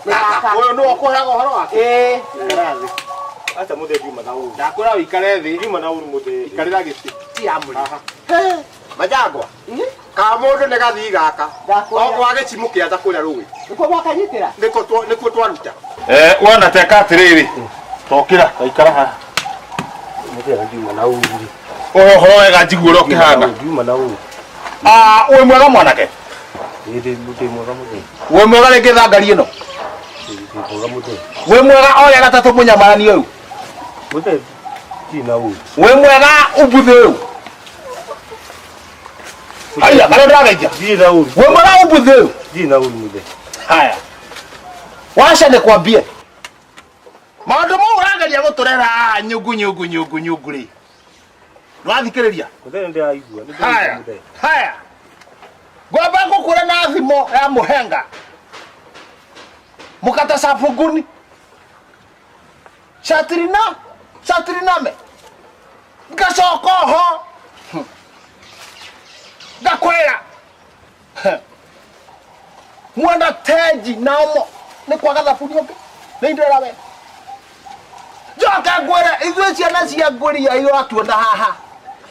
Nĩ gaka. Ũyũ nĩwe ũkũheaga ũhoro wake? Ĩĩ. Ikara thĩ. Acha mũthee ndiuma na ũru. Ndakwĩra ũikare thĩ. Ndiuma na ũru mũthee. Ikarĩra gĩtĩ. Ti amũri. Haha. Majangwa. Ka mũndũ nĩ gathii gaka. Ndakwĩra. O kwa gĩcimũ kĩanja kũrĩa rũĩ. Nĩkuo mwakanyitĩra? Nĩkuo twa- nĩkuo twaruta. Eh, wona teka atĩrĩrĩ. Tokĩra, taikara haha. Mũthee ndiuma na ũru. rĩ. Ũhe ũhoro wega njigue ũrĩa ũkĩhana. Ndiuma na ũru. Ah, wĩ mwega mwanake? Ĩ ndĩ ndĩ mwega mũthee. Wĩ mwega rĩngĩ thangari ĩno? Ndĩ mwega mũthee. Wĩ mwega oya gatatũ mũnyamarani ũyũ? Mũthee ndirĩ na ũru. Wĩ mwega umbuthĩ ũyũ? Haya, karĩa ndĩrageithia. Ndirĩ na ũru. Wĩ mwega umbuthĩ ũyũ? Ndirĩ na ũru mũthee. Haya. Waca nĩkwambie. Maũndũ mau ũrageria gũtũrera haha nyungu nyungu nyungu nyungu rĩ. Nĩwathikĩrĩria? Mũthee nĩ ndĩraigua. Nĩ ndĩraigua Haya. mũthee. Haya. Ngwamba ngũkwĩra na thimo ya mũhenga. Mũkata cabunguni. Shatirina, shatiriname. Ngacoka oho. Ngakwĩra. Mwenda teji na omo nĩ kwaga thabuni ũngĩ. Nĩ ndĩra we. Njoke ngwĩre ithuĩ ciana cia ngũria iratuona haha.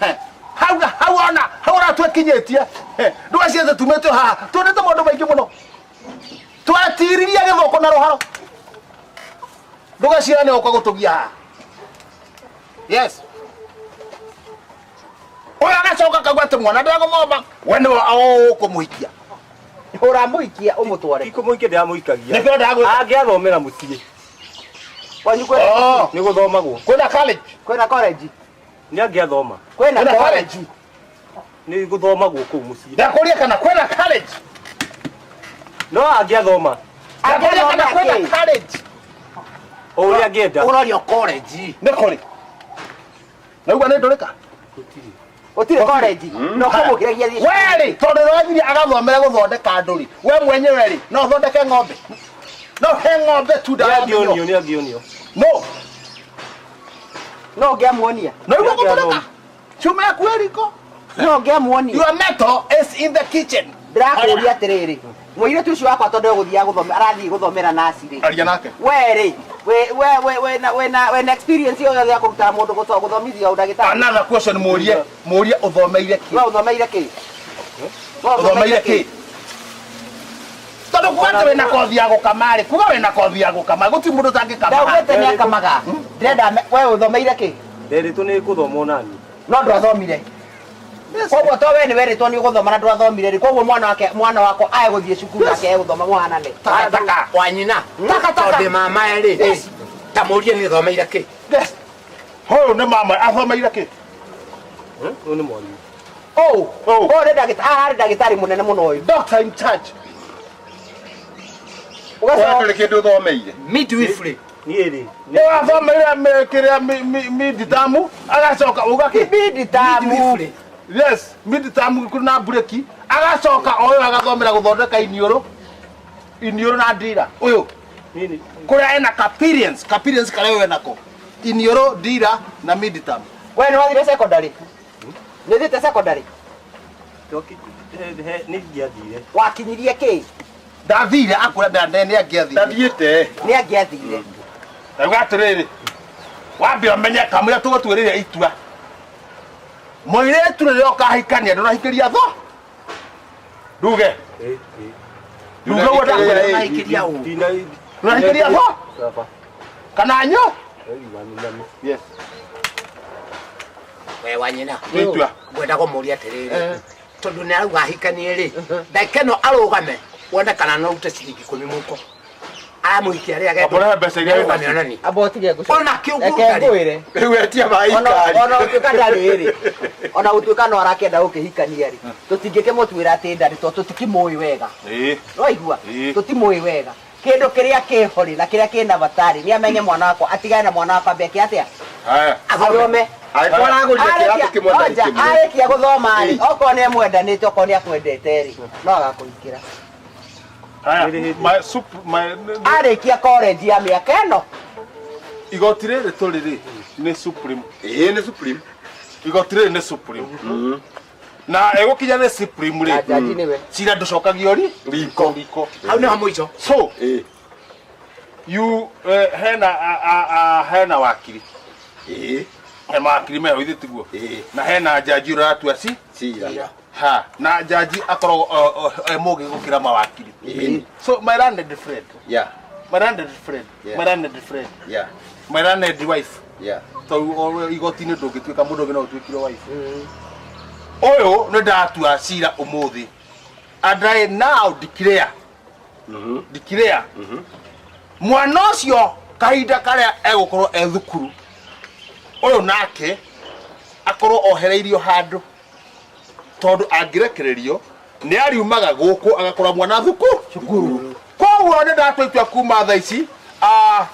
He, Hau hau ona hau ũratwekinyĩtie. Ndũga ciothe tumĩtio haha. Tuonete maũndũ maingĩ mũno. Twetiririe gĩthũkũ na rũharo. Ndũga ciana nĩ ũka gũtũgia haha. Yes. Ũyũ agacoka akauga atĩ mwana ndegũthoma we nĩwe ũkũmũhikia. Ũramũhikia ũmũtware. Ikũmũikia ndĩramũikagia. Nĩkĩo ndagwĩra. Angĩathomera mũciĩ. Kwanyu kwĩna Oh, Nĩ gũthomagwo. kwĩna college. kwĩna college. Nĩ angĩathoma. Kwĩna Kwĩna college. college. Nĩ gũthomagwo kũu mũciĩ. Ndakũria kana kwĩna college. No angĩathoma. Ndakũria kana Angĩathoma kwĩna kĩ? college. O ũrĩa angĩenda. Ũrorio college. Nĩ kũrĩ. Naigua nĩ ndũrĩka. Gũtirĩ college. No kũmũkĩragia thiĩ. We rĩ, tondũ nĩwathire agathomera gũthondeka andũ rĩ, we mwenyewe rĩ, no ũthondeke ng'ombe. No he ng'ombe tu Nĩ ndawa ya angĩonio, mĩnyoo. nĩ angĩonio. No, No ũngĩamuonia. naigua Nĩ angĩathoma. gũtũrĩka. Cuma yaku ĩ riko. No ũngĩamuonia. Your metal is in the kitchen. Ndĩrakũria atĩrĩrĩ. Mũirĩtu ũcio wakwa tondũ egũthiaga gũthome arathiĩ gũthomera naci rĩ. Aria nake. We rĩ, we we we we na we na we na experience ĩyo yothe ya kũruta mũndũ gũthomithia ũndagĩtarĩ. Another question mũrie, mũrie ũthomeire kĩ? We ũthomeire kĩ? We Ũthomeire kĩ? Tondũ kuga atĩ wĩna kothi ya gũkama rĩ, kuga wĩna kothi ya gũkama, gũtirĩ mũndũ ũtangĩkama. Ndaugĩte nĩ akamaga. Ndĩrenda we ũthomeire kĩ? Nderĩtwo nĩ gũthoma onani. No ndwathomire. Koguo to we nĩ werĩtwo nĩ ũgũthoma na ndwathomire rĩ, koguo mwana wake mwana wakwa ae gũthiĩ cukuru nake egũthoma mũhanane. Takataka. Wa nyina. Takataka. Tondũ mama rĩ. Ta mũrie nĩ thomeire kĩ? Yes. Ũyũ nĩ mama athomeire kĩ? Ũyũ nĩ mwarimũ. Oh, Oh. oh, nĩ ndagĩtarĩ, haha harĩ ndagĩtarĩ mũnene mũno ũyũ. Doctor in charge. Ũgacoka Ndũrĩ kĩndũ ũthomeire. Midwifery. Niĩ rĩ. Ũyũ athomeire kĩrĩa miditamu agacoka uga kĩ? miditamu. Midwifery. Yes, miditamu na mbureki agacoka ũyũ agathomera gũthondeka iniũrũ iniũrũ na ndira ũyũ Niĩ nĩ kũrĩa ena experience experience karĩa ũyũ enako iniũrũ ndira na miditamu. We nĩ wathire secondary? Nĩ ũthiĩte secondary? nĩ ingĩathire. Wakinyirie kĩ? Ndathire akũra ndande nĩ angĩathire. Ndathiĩte. Nĩ angĩathire. Ndauga atĩrĩrĩ wambe ũmenye kamũira tũgũtuĩrĩire itua mũirĩtu rĩrĩa ũkahikania ndũrahikĩria tho nduge Ĩ, ĩ. nduge ũguo ndakwĩra Ndũrahikĩria ũ? Ndũrahikĩria tho Baba. kana nyo Ĩ, mami, mami. yes We wa nyina. nĩ itua Ngwenda kũmũria atĩrĩrĩ. Tondũ nĩ arauga ahikanie rĩ. Ndagĩka ĩno arũgame wone kana no ũrute ciringi ikũmi mũhuko. Aramũhikia rĩ agendwo. Amũrehe mbeca iria wĩ Arũgame nacio. onani. Amba ũtige ngũcoke. Ona kĩũngũ Reke ndarĩ. ngwĩre. Rĩu etia maĩ Ona ikari. ona gũtuĩka ndarĩ rĩ. Ona gũtuĩka no arakĩenda gũkĩhikania rĩ. Tũtingĩkĩmũtuĩra atĩ ndarĩ tondũ tũtikĩmũĩ wega. Ĩĩ. Nĩwaigua? Ĩĩ. Tũtimũĩ wega. Kĩndũ kĩrĩa kĩho rĩ na kĩrĩa kĩna bata rĩ nĩ amenye mwana wakwa atigane na mwana wakwa ambe eke atĩa? Haya. Athome. Angĩkorwo aragũrire kĩratũ kĩmwe ndarĩ Oja, kĩmwe. arĩkia gũthoma rĩ, okorwo nĩ amwendanĩte okorwo nĩ akwendete rĩ, no agakũhikĩra. Haya. My soup my Arĩkia college ya mĩaka ĩno, igoti rĩrĩ tũrĩ rĩ nĩ supreme. Ĩĩ nĩ supreme. Igoti rĩrĩ nĩ supreme. Na ĩgũkinya nĩ supreme na rĩ. jaji nĩwe. Cira ndũcokagio ri Riko. riko. Hau nĩho mũico. So Ĩĩ. You hena hena wakiri. Ĩĩ. He mawakiri meho ithe tiguo. Ĩĩ. Na hena jaji ũratua ci Cira. Ha, na jaji akoragwo e mũgĩ gũkĩra mawakiri. Ĩĩ. So my learned friend. Yeah. My learned friend. Yeah. My learned friend. Yeah. My learned wife. Yeah. Tondũ igoti-inĩ ndũngĩtuĩka mũndũ ũngĩ no ũtuĩkire wife. Ũyũ nĩ ndatua cira ũmũthĩ. And I now declare. Declare. Mwana ũcio kahinda karĩa egũkorwo e thukuru ũyũ nake akorwo ohereirio handũ tondũ angĩrekererio nĩ ariumaga gũkũ agakora mwana thukuru. Koguo nĩ ndatua itua kuma thaa ici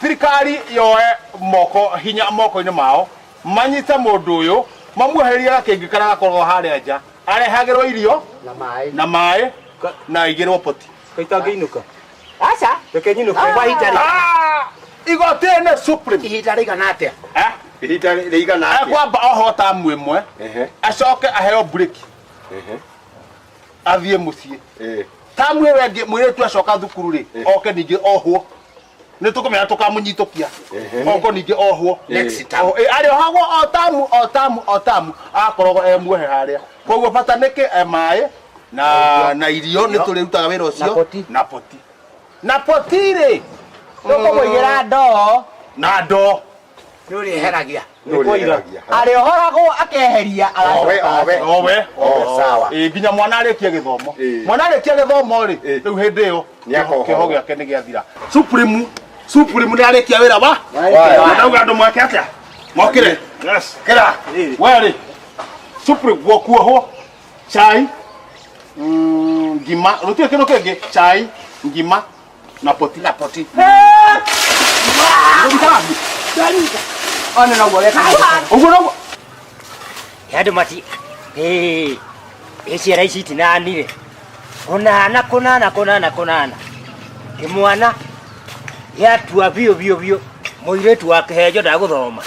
thirikari yoe moko hinya moko-inĩ mao manyite mũndũ ũyũ mamuohererie gakĩngĩ karĩa gakoragwo harĩa nja arehagĩrwo irio Na maĩ. na maĩ na aigĩrwo poti. Kaitangĩinũka. Aca. Reke nyinũke. Kwa ihinda Igoti nĩ supreme. Ihinda rĩigana atĩa? Eh? Ihinda rĩigana atĩa? Ekwamba oho tamu ĩmwe acoke aheo break athiĩ mũciĩ. Tamu ĩyo ĩngĩ mũirĩtu acoka thukuru rĩ oke ningĩ ohwo nĩ tũkũmenya tũkamũnyitũkia oko ningĩ ohwo Next term. Arĩohagwo o tamu o tamu o tamu akoragwo e muohe harĩa. Koguo bata nĩkĩ e maĩ na irio nĩ tũrĩrutaga wĩra ũcio Na poti. na poti na poti rĩ Tũkũmũigĩra ndoo. na ndoo Nĩ ũrĩeheragia. Arĩohoragwo akeheria Owe, owe. Owe. Oh, sawa. Ĩ nginya mwana arĩkie gĩthomo. Ĩ. Mwana arĩkia gĩthomo rĩ, Ĩ. rĩu hĩndĩ ĩyo Nĩakohorwo. kĩoho gĩake nĩ gĩathira. Supreme, Supreme nĩ arĩkia wĩra wa? Wa. Ndauga andũ mwake atĩa? Mokĩre. Yes. Kĩra. We rĩ. Supreme guokuohwo. Chai. Ngima. Rũtirĩ kĩndũ kĩngĩ. Chai, ngima na poti. Na poti. One noguo weka. Ũguo noguo. Andũ mati ĩ ciana ici itinanire kũnana kũnana kũnana kũnana kĩmwana gĩatua biũ biũ biũ mũirĩtu wa kĩhenjo ndagũthoma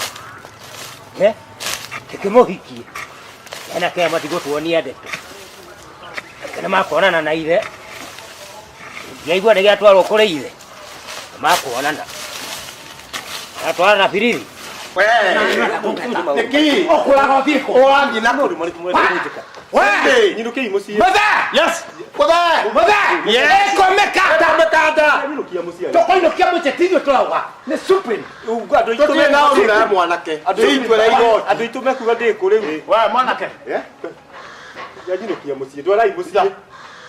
kĩkĩmũhikie hena kĩa matigũtuonia ndeto nĩ makuonana na ithe ngĩaigua nĩ gĩatwarwo kũrĩ ithe nĩ makuonana atwara na biriri Nĩkĩ? Ũkũraga ũthiĩ kũ? Ũrathiĩ na kũ? We! Nyinũkei mũciĩ. Mũthee! Yes. Mũthee! Mũthee! Yes. Ĩko mĩkanda! Mĩkanda! Nyinũkia mũciĩ. Tũkũinũkia mũciĩ ti ithuĩ tũrauga. Nĩ Supreme. Andũ aitũ Tũtirĩ na ũru na mwanake. Nĩ itua rĩa igoti. Andũ aitũ mekuga ndĩ kũ rĩu. We mwanake. Nyinũkia mũciĩ. Ndwarai mũciĩ.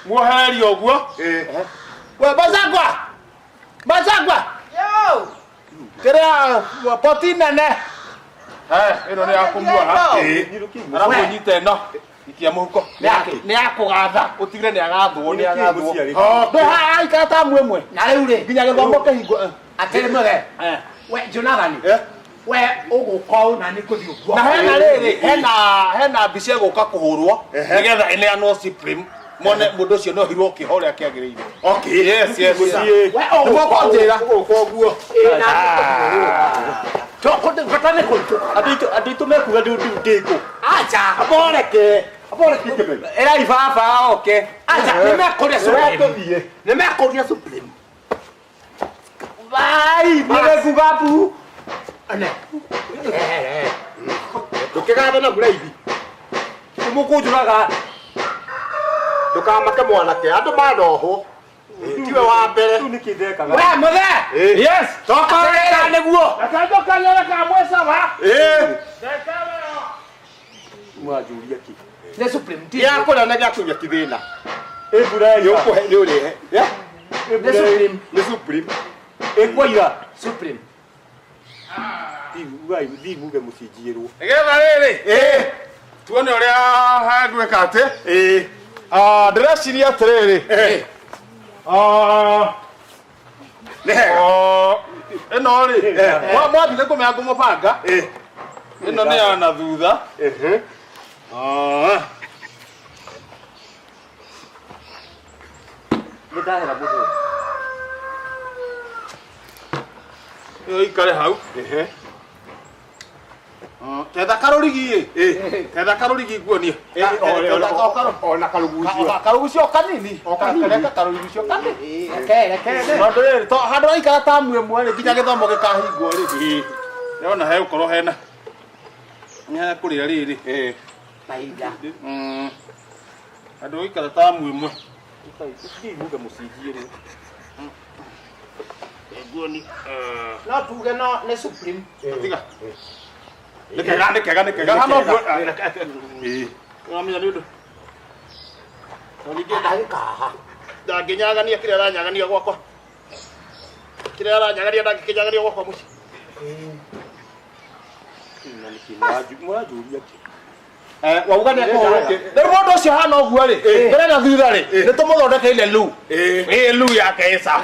Muohererio ũguo. We Bacagwa. Bacagwa. Yo. Kĩrĩa poti nene. Ĩno nĩ ya kũmuoha. Nyinũkiai mũciĩ. Arabu ũnyite ĩno. Ikia mũhuko. Nĩ ya kũgatha. Ũtigire nĩ agathwo nĩ agathwo. Ndĩ haha aikara tamu ĩmwe. Na rĩu rĩ, Nginya gĩthomo kĩhingwo. atĩrĩ mũthee. We Jonathan. We ũgũka ũũ na nĩ ngũthiĩ ũguo. Na hena rĩrĩ, hena mbica ĩgũka kũhũrwo nĩgetha ĩneanwo Supreme mone mũndũ ũcio nĩ ohirwo kĩoho ũrĩa kĩagĩrĩire. Okay. Yes, yes. Mũciĩ. We ũgũka Nĩguo kũnjĩra. Ũgũka ũguo. Ĩ, na nĩ ngũthiĩ ũguo. Bata nĩ kũhĩtũka. Andũ aitũ mekuga ndĩ kũ. Aca. Aboreke. Aboreke. Ĩrai baba oke. Aca, nĩ mekũria Supreme. Tũthiĩ. Nĩ mekũria Supreme. Vai, nĩrekuga mbu. Ane. Ndũkĩgathe na mũraithi. Mũkũnjũraga. Ndũkamake mwanake. Andũ manohwo. Tiwe wa mbere. Rĩu nĩkĩ ndekaga? We mũthee. Yes. Tokorera nĩguo. Reke njũkanie kamwe sawa. Mwanjũria kĩ? Nĩ Supreme ti. Gĩa kũrĩa na gĩa kũnyua ti thĩna. Ĩ mbura Nĩ yaira. ũkũhe nĩ ũrĩhe. Nĩ Supreme. Nĩ Supreme. Ĩ kwaira. Supreme. Thiĩ muge mũciĩ njiĩrwo. Nĩgetha rĩrĩ. Tuone ũrĩa hagwĩka atĩ. Ndĩreciria atĩrĩrĩ. Nĩ hega. Ĩno rĩ, mwathiĩ nĩ kũmenya ngũmũbanga. Ĩno nĩ ya na thutha. Nĩ ndahera mũthee. Ĩyo ĩikare hau. Tetha karũrigi ĩ. Tetha karũrigi nguonie. Ona karugucio. Karugucio kanini. Kareka karugucio kanini. Reke. Tondũ rĩrĩ to handũ waikara tamu ĩmwe rĩ nginya gĩthomo gĩkahingwo rĩ. Ndĩrona hegũkorwo hena. Nĩ hekũrĩa rĩrĩ. Mahinda. Handũ waikara tamu ĩmwe. Muge mũcinji rĩ. Nguoni. No tuge no nĩ supreme. Tiga. Nĩ kega nĩ kega. Hano ĩĩ. Ũramenya nĩ ũndũ. Ningĩ Ndagĩkaha. ndangĩnyagania kĩrĩa aranyagania gwakwa. Kĩrĩa aranyagania ndangĩkĩnyagania gwakwa mũciĩ. Na nĩkĩ mũranjũria kĩ? Wauga nĩ ekũhũrwo. Rĩu mũndũ ũcio hana ũguo rĩ, mbere na thutha rĩ, nĩ tũmũthondekeire lu. Ĩĩ lu yake ĩ sawa.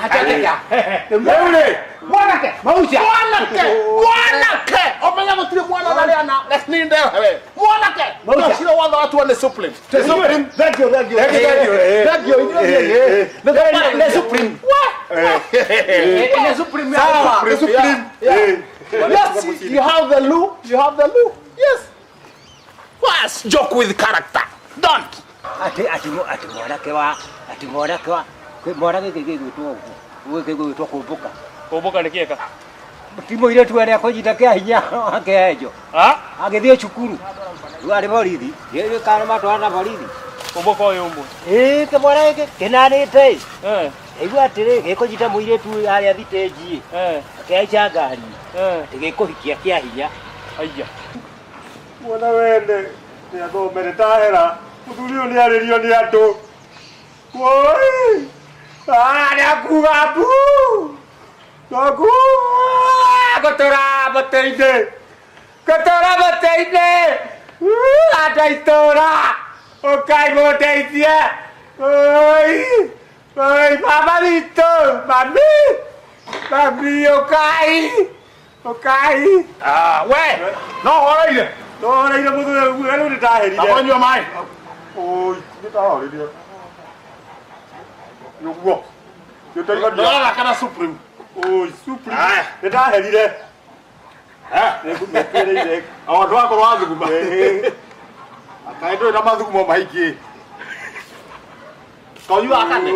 Rĩu rĩ, mwanake, Maucia. mwanake, mwanake, ũmenye gũtirĩ mwana ũrarĩa na nĩ mwanake. Maucia. Ũcio watho watua nĩ supreme. Thank you, thank you. Thank you, thank you. Thank you, inyuĩ Nĩ supreme. Nĩ supreme. Sawa, nĩ supreme. Yes, you have the loo, you have the loo. Yes. Was joke with character. Don't. Ati ati ati mwanake wa ati mwanake wa mwanake gĩgwĩtwo ũguo gĩgwĩtwo kũmbũka. Kũmbũka nĩ kĩeka. Ti mũirĩtu arĩa akũnyita kĩa hinya akĩhenjo. Agĩthiĩ cukuru. Rĩu arĩ borithi. Kana matwara na borithi. Kũmbũka ũyũ ũmwe. Ĩĩ kĩmwana gĩkĩ kĩnanĩte. Igua atĩrĩ gĩkũnyita mũirĩtu harĩa thitĩnji. Akĩhaica ngari. Atĩ gĩkũhikia kĩa hinya. Aiya. Mwana wene nĩ athomere tahera. Mũthuri ũyũ nĩ arĩrio nĩ andũ. Woi! Nĩ akuga mbu. Nogu gũtũra mũtĩ-inĩ. Gũtũra mũtĩ-inĩ. Andũ a itũũra. Ũkai mũndeithie. Oi! Oi, mama witũ, mami. Mami, ũkai. Ũkai. We, no horeire. No horeire mũthuri ũyũ rĩu nĩ ndaherire. Ndamũnyua maĩ. Oi, nĩ ndahoreire. Nĩguo. Ndũraraka kana supreme. Oi, supreme. Nĩ ndaherire. Nĩngũmĩkĩrĩire. O ndwakorwo wathuguma. Akaĩ ndũrĩ na mathugumo maingĩ. Konyua akane.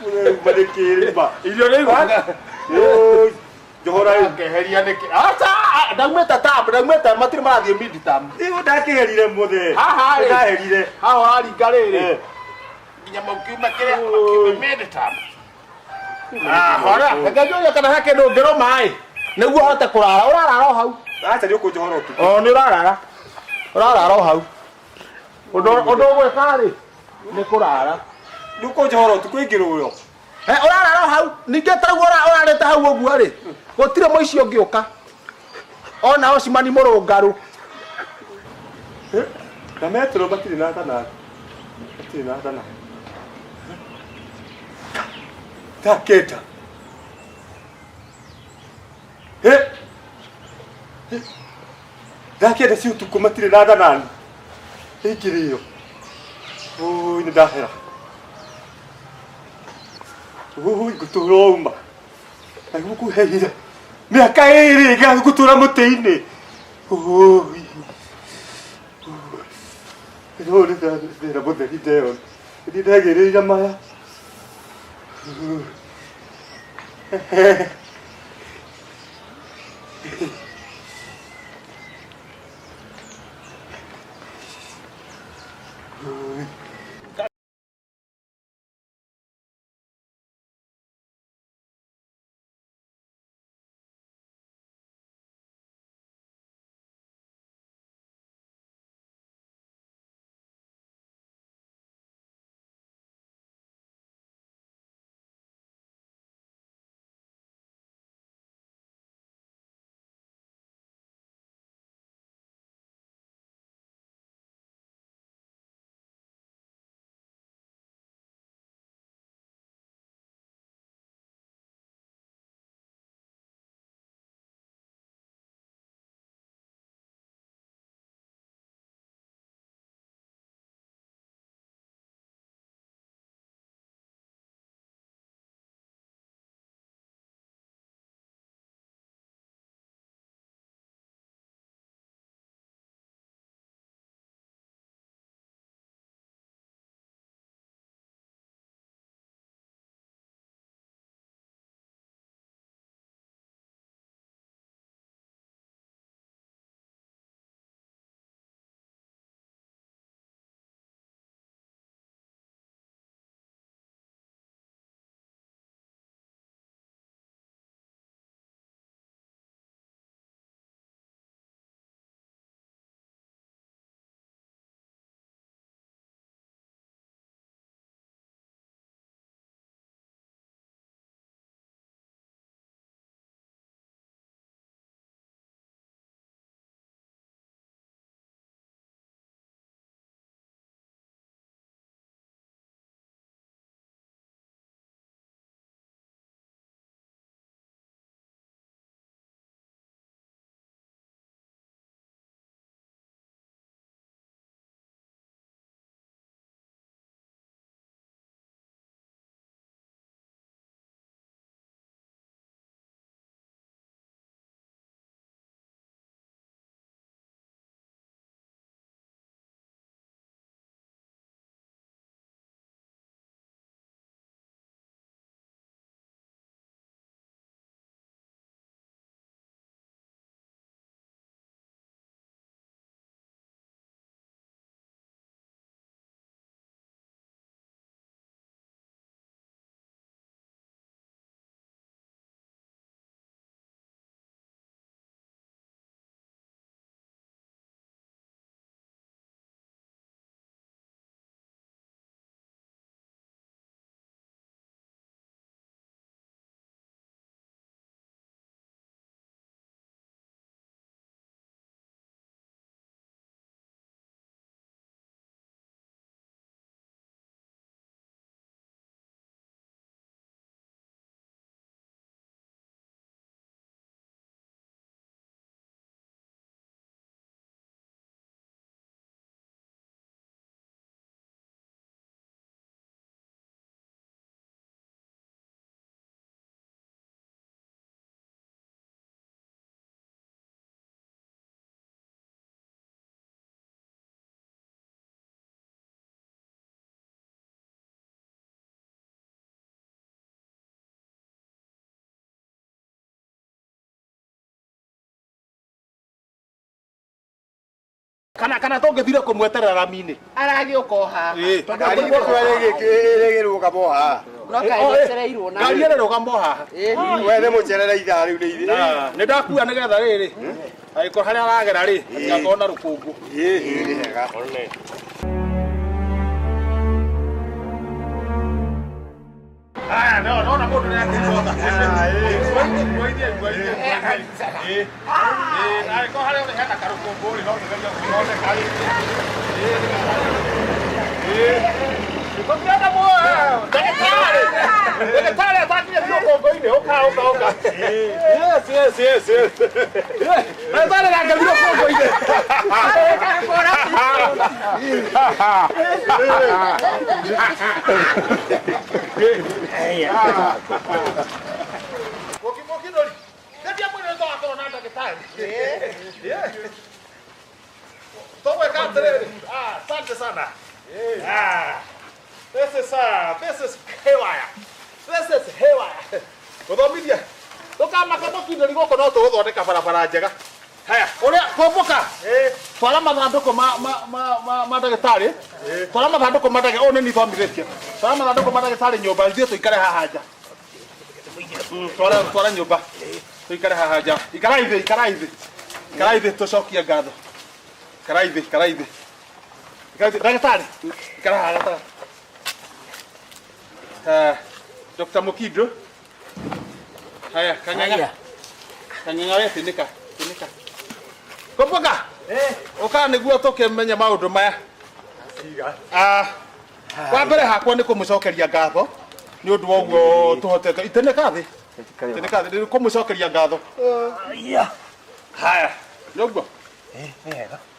Ũreruma nĩkĩ rĩma? Irio nĩ igũka. Oi, njohora ĩ. Keheria nĩkĩ? Aca, ndaumĩte tam, ndaumĩte matirĩ marathiĩ mid term. Rĩu ndakĩherire mũthee. Haha rĩ. Ndaherire. Haha ũraringa rĩrĩ. Nginya makiuma kĩrĩa makiuma mid term. Hora, reke njũrie kana he kĩndũ ũngĩrũma ĩ. Nĩguo ũhote kũrara, ũrarara o hau. Aca nĩ ũkũnjohora ũtukũ. O nĩ ũrarara. Ũrarara o hau. Ũndũ ũgwĩka rĩ, nĩ kũrara. Nĩ ũkũnjohora ũtukũ ingĩrũo. Ũrarara o hau, ningĩ ta rĩu ũrarĩte hau ũguo rĩ, gũtirĩ mũici ũngĩũka. Ona Osmani mũrũngarũ. Na metro matirĩ na thana. Matirĩ na thana. Thaa kenda. Thaa kenda cia ũtukũ matirĩ na thanani. Ingĩrĩo. Oi, nĩ ndahera. Oi, ngũtũra uma. Na gũkũheire. Mĩaka ĩĩrĩ ngũtũra mũtĩ-inĩ. Oi. Rĩu nĩ thĩna mũtheri ndeyona. Nĩ ndagĩrĩire maya. Kana kana tũngĩthire kũmweterera rami-inĩ. Aragĩũka o haha. Ngari ĩrũgamo haha. No kaĩ gĩcereirwo na. Ngari ĩrũgamo haha. We nĩ mũcerere ithaa rĩu nĩ ithĩ. Nĩ ndakua nĩgetha rĩrĩ. Angĩkorwo harĩa aragera rĩ, hatigakorwo na rũkũngũ. Ĩĩ nĩ hega. Aya, no, no, na mũndũ nĩ akĩigua. Ngwaithie, ngwaithie, ngwaithie. Ĩĩ, angĩkorwo harĩa ũrĩ hena karũkũngũ rĩ, no tũgerie gũthondeka rĩ. Ĩĩ. Tũngĩenda ndagĩtarĩ. Ndagĩtarĩ atakinya rũkũngũ-inĩ, ũka, ũka, ũka. Yes, yes, yes, yes. Ndagĩtarĩ ndangathiĩ rũkũngũ-inĩ. Mũkindũri, ndendia mwĩrĩ nĩtũgakorwo na ndagĩtarĩ. Tũgwĩka atĩrĩrĩ. Ah, asante sana. Ah, this is this is haywire. This is haywire. Gũthomithia. Ndũkamake mũkindũri gũkũ no tũgũthondeka barabara njega. Haya, ũrĩa kũmbũka. Twara mathandũkũ ma ma ma ma ma ndagĩtarĩ. Twara mathandũkũ ma ndagĩtarĩ, ũyũ nĩ niĩ thomithĩtie. Twara mathandũkũ ma ndagĩtarĩ nyũmba, ithuĩ tũikare haha nja. Twara twara nyũmba. Tũikare haha nja. Ikarai thĩ, ikarai thĩ. Ikarai thĩ tũcokie ngatho. Ikarai thĩ, ikarai thĩ. Ikarai thĩ. Ndagĩtarĩ, ikara haha gatagatĩ. Dr. Mukindo. Haya, kang'ang'a. Kang'ang'a we tĩnĩka, tĩnĩka. Komboka. Ũka nĩguo tũkĩmenye maũndũ maya. Ah, wa mbere hakwa nĩ kũmũcokeria ngatho nĩ ũndũ wa ũguo tũhotete itĩnĩka thĩ itĩnĩka thĩ nĩ kũmũcokeria ngatho. Haya, nĩ ũguo.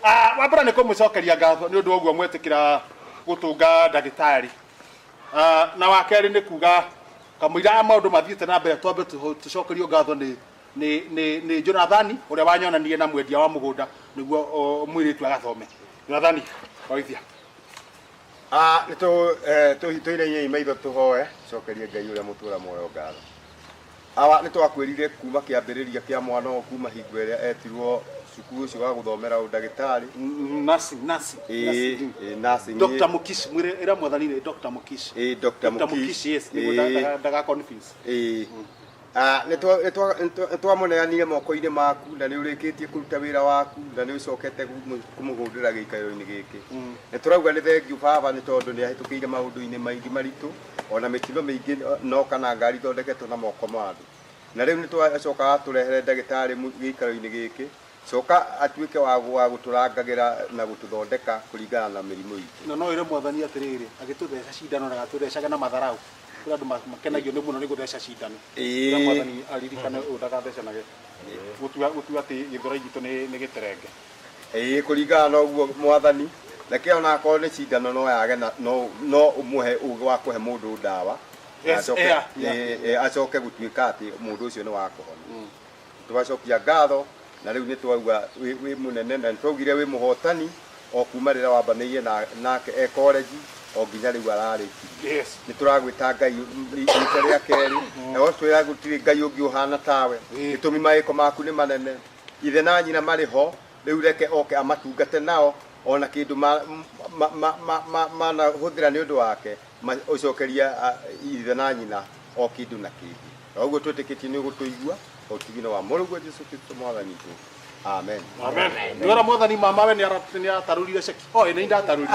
Ah, wa mbere nĩ kũmũcokeria ngatho nĩ ũndũ wa ũguo mwetĩkĩra gũtũnga ndagĩtarĩ. Ah, na wa kerĩ nĩ kuga kamũira aya maũndũ mathiĩte na mbere twambe tũcokerio ngatho nĩ nĩ nĩ nĩ Jonathani ũrĩa wanyonanirie na mwendia wa mũgũnda nĩguo mũirĩtu agathome. Jonathani, oithia. Ah, nĩ tũinainei maitho tũhoe cokerie Ngai ũrĩa mũtũra muoyo ngatho. Awa nĩ twakwĩrire kuma kĩambĩrĩria kĩa mwana ũyũ kuma hingo ĩrĩa etirwo cukuru ũcio wa gũthomera ũndagĩtarĩ. Nursing, nursing. Ĩĩ, ĩĩ, nursing. Dr. Mukish, mwĩre ĩra mwathani nĩ Dr. Mukish. Ĩĩ, Dr. Dr. Mukish. Mukish, yes, nĩguo Ĩĩ. ndaga confuse. Ĩĩ. Ah, nĩ twamũneanire moko-inĩ maku na nĩ ũrĩkĩtie kũruta wĩra waku na nĩ ũcokete kũmũhũndĩra gĩikaro-inĩ gĩkĩ. Nĩ tũrauga nĩ thengiũ baba nĩ tondũ nĩ ahĩtũkĩire maũndũ-inĩ maingĩ maritũ ona mĩtino mĩingĩ no kana ngari ithondeketwo na moko ma andũ. Na rĩu nĩ twacoka atũrehere ndagĩtarĩ gĩikaro-inĩ gĩkĩ coka atuĩke wa gũtũrangagĩra na gũtũthondeka kũringana na mĩrimũ itũ. Na no ĩre mwathani atĩrĩrĩ, agĩtũtheca cindano ndagatũthecaga na matharau. Kũrĩ andũ makenagio nĩ mũno nĩ gũtheca cindano. Ĩra mwathani aririkane ũũ ndagathecanage. Gũtua gũtua atĩ gĩthũrai gitũ nĩ gĩterenge. Ĩĩ kũringana na ũguo mwathani reke ona akorwo nĩ cindano no yage na no no ũmũhe ũgĩ wa kũhe mũndũ ndawa. Yes, Acoke yeah, yeah. acoke gũtuĩka atĩ mũndũ ũcio nĩ wa kũhona. Twacokia ngatho na rĩu nĩ twauga wĩ mũnene na nĩ twaugire wĩ mũhotani o kuma rĩrĩa wambanĩirie nake e college o nginya rĩu ararĩkirie. Yes. Nĩ tũragwĩta Ngai rita rĩa kerĩ na twĩra gũtirĩ Ngai ũngĩ ũhana tawe. Gĩtũmi mawĩko maku nĩ manene. Ithe na nyina marĩ ho rĩu reke oke amatungate nao ona kĩndũ manahũthĩra nĩ ũndũ wake ũcokeria ithe na nyina o kĩndũ na kĩngĩ. Na ũguo twĩtĩkĩtie nĩ ũgũtũigua ũtugino wa Mũrũguo Jesũ Kristo mwathani witũ. Amen. Amen. Nĩwona mwathani mama we nĩ aratarũrire ceki. Oh, nĩ ndatarũrire.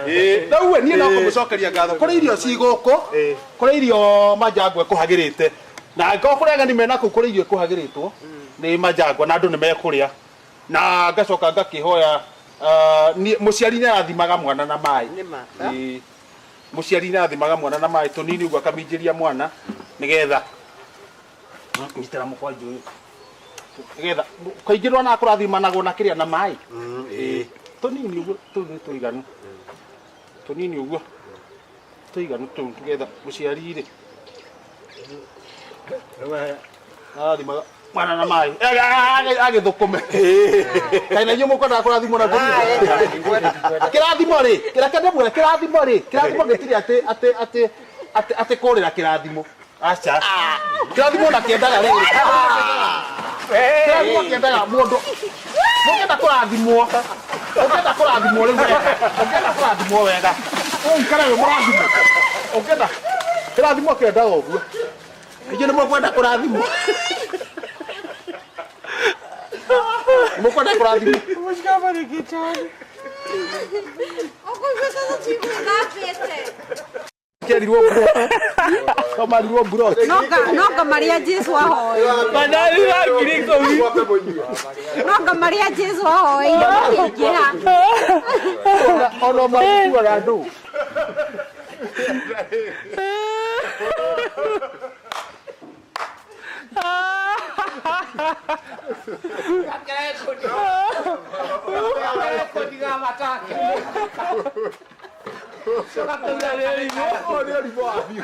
Ĩĩ, rĩu we niĩ no kũmũcokeria ngatho. Kũrĩ irio ci gũkũ, kũrĩ irio manjangwa ĩkũhagĩrĩte. Na angĩkorwo kũrĩ ageni mena kũu kũrĩ irio ĩkũhagĩrĩtwo nĩ manjangwa na andũ nĩ mekũrĩa. Na ngacoka ngakĩhoya mũciari nĩ arathimaga mwana na maĩ. Ĩĩ. Mũciari nĩ arathimaga mwana na maĩ tũnini ũguo akaminjĩria mwana nĩgetha nyitĩra mũkwanjũ ũyũ. Nĩgetha kaingĩ ndona kũrathimanagwo na kĩrĩa na maĩ. Ĩĩ. Tũnini ũguo tũu nĩ tũiganu. Tũnini ũguo tũiganu tũu nĩgetha mũciari rĩ arathimaga mwana na maĩ agĩthũkũme. Kaĩ na inyuĩ mũkwendaga kũrathimwo na tũnini? Kĩrathimo rĩ, kĩreke ndĩmwĩre kĩrathimo rĩ, kĩrathimo gĩtirĩ atĩ atĩ atĩ atĩ atĩ kũrĩra kĩrathimo. Aca. Kĩrathimo na kĩendaga rĩrĩ. Kĩrathimo kĩendaga mũndũ mũngĩenda kũrathimwo. Ũngĩenda kũrathimwo rĩu wega, ũngĩenda kũrathimwo wega, ũikare wĩ mũrathime. Ũngĩenda kĩrathimo kĩendaga ũguo. Inyuĩ nĩ mũkwenda kũrathimwo. Nĩ mũkwenda kũrathimwo. Kĩerirwo mburoti. Kamarirwo mburoti. Nonga maria Jesu ahoire. Mandathi ma 10,000. Nonga maria Jesu ahoire makĩingĩha. Ona magĩkuaga andũ. Ũyũ nĩ ũrimũ wa biũ.